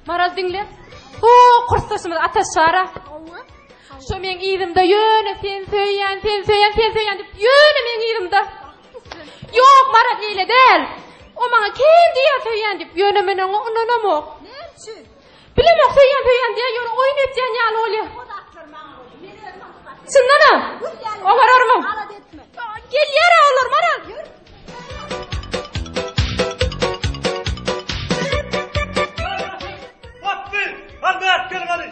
Maral diňle. Bu kursdaşymyz Ataş Şara. Şo meň yzymda ýöne sen söýýän, sen söýýän, sen söýýän diýip ýöne meň yzymda. Ýok, Maral eýle däl. O maňa kem diýýär söýýän diýip, ýöne men oňa ynanamok. Näme üçin? Bilemok söýýän söýýän diýýär, ýöne oýun etýän ýaly bolýar. O zatlar maňa bolýar. Men özüm alyp barýan. Çyndanam. Gül ýaly. Oňararmyň? Alada etme. Gelýär olar Maral. Ýör. Bapby! Al bärik gel gary.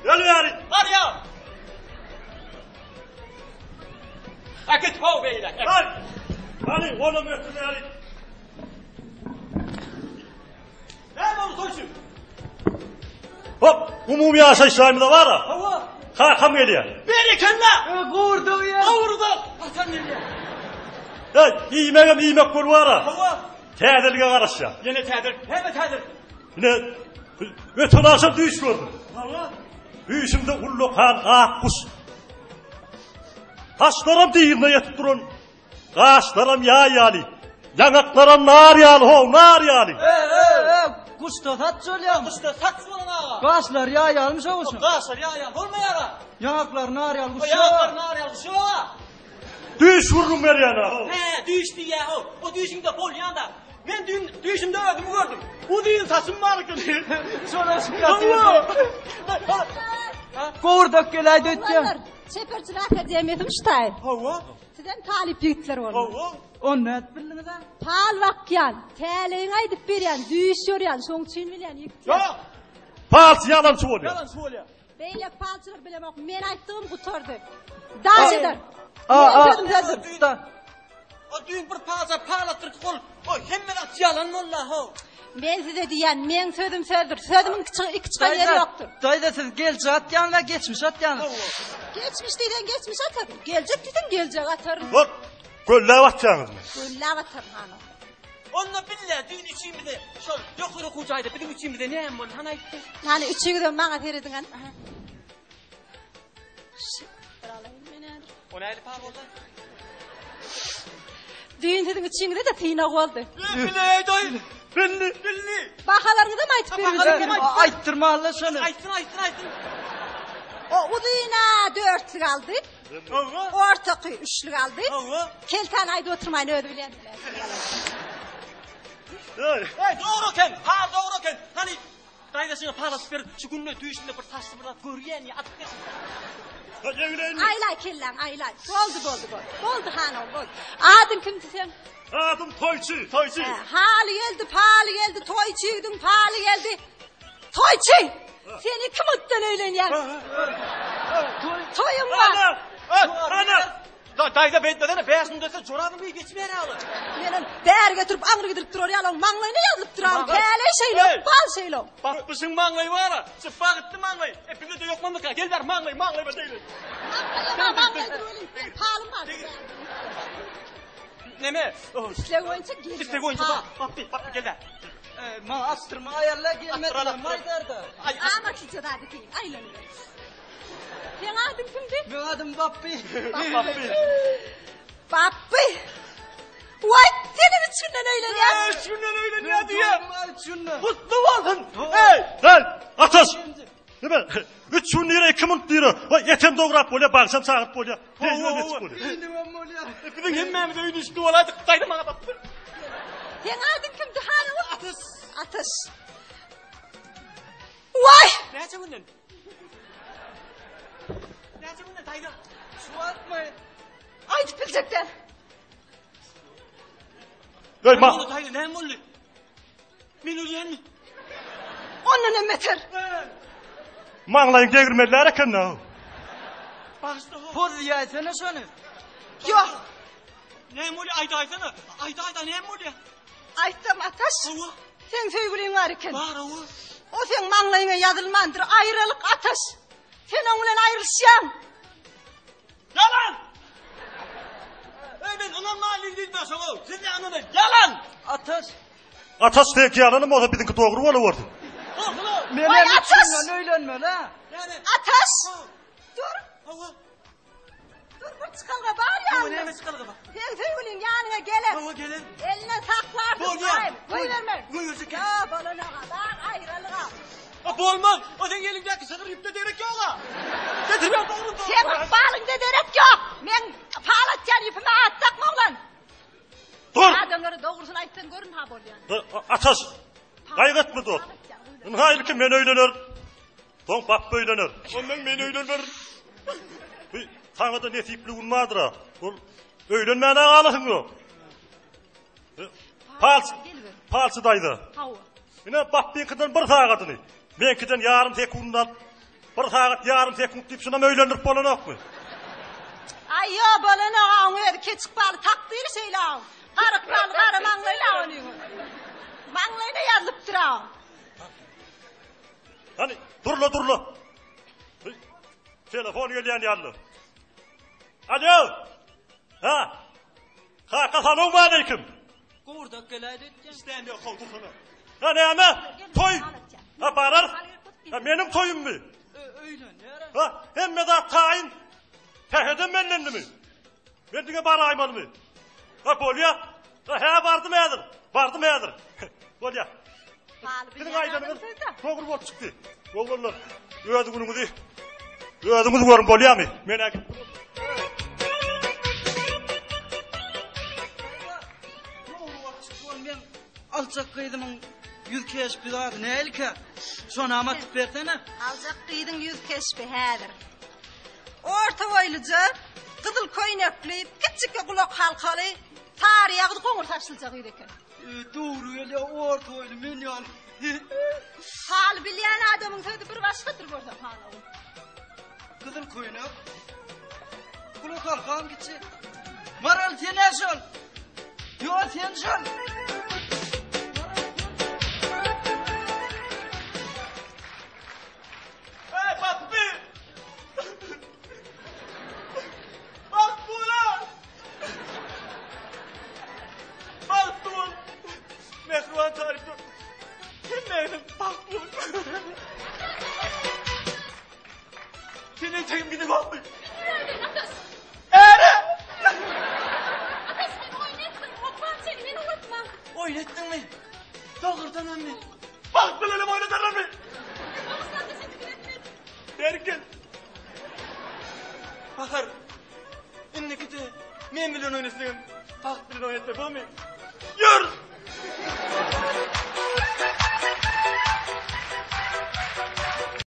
Gel bäri. Barýan. Äkit how beýle. Al. Hany, olam ötür bäri. Näme boldy toýçy? Hop, umumy ýaşaýyş jaýymyzda bar-a. Hawa. Kakam gelýär. Berekella. Gowurdak ýer. Gowurdak. Haçan gelýär? Hey, iýmegem iýmek bolup bar-a. Hawa. Täzelige garaşýar. Ýene täzelik. Näme täzelik? Ine, öten agşam düýş gördüm. Hawa. Düýşümde ullakan ak guş. Saçlaram dyzyna ýetip duran, gaşlaram ýaý ýaly, ýaňaklaram nar ýaly, how, nar ýaly. E, e, e, guşda saç bolýar. Guşda saç bolan aga. Gaşlar ýaý ýalymy şo guşuň? Gaşlar ýaý ýaly bolmaýar. Ýaňaklar nar ýaly guş. Ýaňaklar nar ýaly guş ýok. Düýş gürrüň berýän ha. He, düýş diýýär ho. O düýşüňde bolýan-da. Men düýn düýşümde özümi gördüm. Uzyn saçym bar eken. Şolar şu ýatyr. Gowurdak geläýdi öýtýän. Çeperçilik akademiýasy şu taý. Hawa. Sizem talyp ýigitler bolmaly. Hawa. Ony nädip bildiňiz-a? Pal bakýan, täleýiňi aýdyp berýän, düýş ýorýan, şoň üçin bilýän ýigitler. Ýok. Palçy ýalançy bolýar. Ýalançy bolýar. Beýleki palçylar bilemok, men aýtdygym gutardy. Daş eder. A, Meniň a, sözüm sözdür. Da. O düýn bir palça pal atdyrdy ol. O hemme zat ýalan boldy ho. Men size diýýän, meň sözüm sözdür. Sözümiň iki çykan ýeri ýokdur. Daýza siz geljek atýaňyz ýa geçmiş atýaňyz? Geçmiş diýseň geçmiş ataryn, geljek diýseň geljek ataryn. Bak, gölläp atýaňyzmy? Gölläp ataryn hany. Onda bille düýn üçimize şol ýokary okuw jaýda biziň üçimize näme boldy hany aýtdy. Hany üçüňizem maňa serediň hany. Bir alaýyn men häzir. O näli pal boldy? Düýn siziň üçüňize-de synag boldy. Bille doý. Billi. Billi. Bahalaryňyzam aýtyp bermejek. Aýtdyrma alla şony. Aýtsyn aýtsyn aýtsyn. O uzyna dörtlük aldy. Hawa. Ortaky üçlük aldy. Hawa. Keltäni aýdyp oturmaýyn özi bilýän. Hey. Hey dogry eken. Pal dogry eken. Hany daýzaşyňa pal atyp ber. Şu günde düýşünde bir saçly bir zat görýän ýa atyp bersin. Aýlaý kelläň aýlaý. Boldy boldy boldy. Boldy hanym boldy. Adyň kimdi seň? Adym Toýçy, Toýçy. Haly geldi, paly geldi, toýçy ýigdiň paly geldi. Toýçy! Seni kim utdan öýlenýär? Toýuň bar. Ana, ana. Daýza beýtmesene, 5 müň dese jorabyň bir geçmeýär aly. Menem bäri getirip aňry gidirip durar ýaly, maňlaýyna ýazylyp duran. Täle şeýle, bal şeýle. Bapbyşyň maňlaýy bar-a, çypba gitdi maňlaý. E bizde-de ýokmamyka? Gel bäri maňlaý, maňlaý bar diýeli. Maňlaýyma maňlaý dur welin, seň palym bar. Neme? Isleg boýunça gelin. Isleg boýunça bak, Bapby, Bapby gel bäri. Maňa atdyrma aýarla gelmediler maýdarda. Amatlyja zady keýin, aýlanyber. Seň adyň kimdi? Meň adym Bapby. Bapby. Bapby. Waý, senem üç günden öýlenýär. Üç günden öýlenýär diýýär. Üç günden. Gutly bolsun. Hey! Hey, Ataş. Nime? Üç gün nire, iki munt nire. Vay, etem dograp bolýar, bagşam çagyryp bolýar. Tejribe geçip bolýar. Öýlenmem bolýar. Biziň hemmämiz öýlenişdi bolaýdyk. Daýza maňa Bapby. Seň adyň kimdi hanym? Ataş. Ataş. Waý! Näçe günden? Näçe günden daýza? Şu wagtmy? Aýdyp biljek däl. Hey, ma Näme boldy daýza, näme boldy? Men ölýänmi? Ondan hem beter. Maňlaýyň degirmeliler eken da. Bagyşla ho. Poz diýäýsene şony. Ýok. Näme bolýar? Aýda aýtsana. Aýda aýda näme bolýar? Aýtsam Ataş. Hawa. Seň söýgüliň bar eken. Bar hawa. O seň maňlaýyňa ýazylmandyr. Aýralyk Ataş. Sen oň bilen aýrylyşýaň. Ýalan! Ey men ynanmaýyn diýdim şoňa. Siz ne ynanyn? Ýalan! Ataş. Ataş seňki ýalanam bolsa biziňki dogry bolawersin. Men Waý, hem üç Ataş! günden öýlenmeli ha. Näme? Ataş. Dur. Hawa. Dur bir çykalga bar Hawa ýanyňda. näme çykalga bar? Seň söýgüliň ýanyňa geler. Hawa geler. Elinden saklarsyň. Bolýar. Goýberme. Goýberjek. Ýa, bolan aga. bolmaz. O seň eliňdäki şygyr ýüpde derek ýog-a. Getir ber dogry dogry. Seň ykbalyňda derek ýok. Meň pal atýan ýüpüme at dakma oglan. Dur! Adamlara dogrusyny aýtsaň görün ha bolýan. Ataş. Gaýgy etme dost. Ynha ilki men öýlener. Soň Bapba öýlener. Ondan men öýlenerin. Bu saňa-da nesipli gün bardyr-a. Ol öýlenmän-ä galasyň ýok. Palçy, palçy daýza. Hawa. Ine Bapbyňkydan bir sagadyny, meňkiden ýarym sekundyny alyp, bir sagat ýarym sekunt diýip şunam öýlendirip bolanokmy? Aý ýo bolanok aň özi keçik baly takdyry şeýle aň. Garyk baly gara maňlaýly onuň. Maňlaýyna ýazylypdyr aň. Hany durla durla. Telefon gelýän ýaly. Alo. Ha. Kaka salowmaleýkim. Gowurdak geläýdi öýtýän. Işdäm ýok, how dursana. Ha näme? Toý. Ha bararys. Ha meniň toýummy? Öýlenýär. Ha hemme zat taýyn. Sähedem bellendimi? Men diňe baraýmalymy? Ha bolýa. Ha hä bardym häzir. Bardym häzir. Bolýa. Siziň aýdanyňyz dogry bolup çykdy. Oglanlar, öz günüňizi özüňiz görüň bolýamy? Men ägit. Dogry bolup çykdy ol meň aljak gyzymyň ýüz keşbi zady näilkä? Şonam atyp bersene. Aljak gyzyň ýüz keşbi häzir. Orta boýluja, gyzyl köýnekli, kiçjikge gulak halkaly, sary ýagyz goňur saçlyja gyz eken. Dogry gelýär, orta boýly men ýaly. Haly bilýän adamyň sözi bir başgadyr görseň hanaw. Gyzyl köýnek. Gulak halkam kiçi. Maral sen-ä şol. Ýo sen şol. Eý, Bapby! Bagtly Bagtly bol. Mähriban talyplar. Hemmäňiz bagtly boluň. Sen entegem gideňokmy? Ataş. Äre! Ataş meni oýun etdiň. Hopman seni meni unutma. Oýun etdiňmi? Dogrudanammy? Bagt bilenem oýnadarlarmy? Beri gel. Bahar. Indikide men bilen oýnasaň, bagt bilen oýnatma, bolmy? Ýör!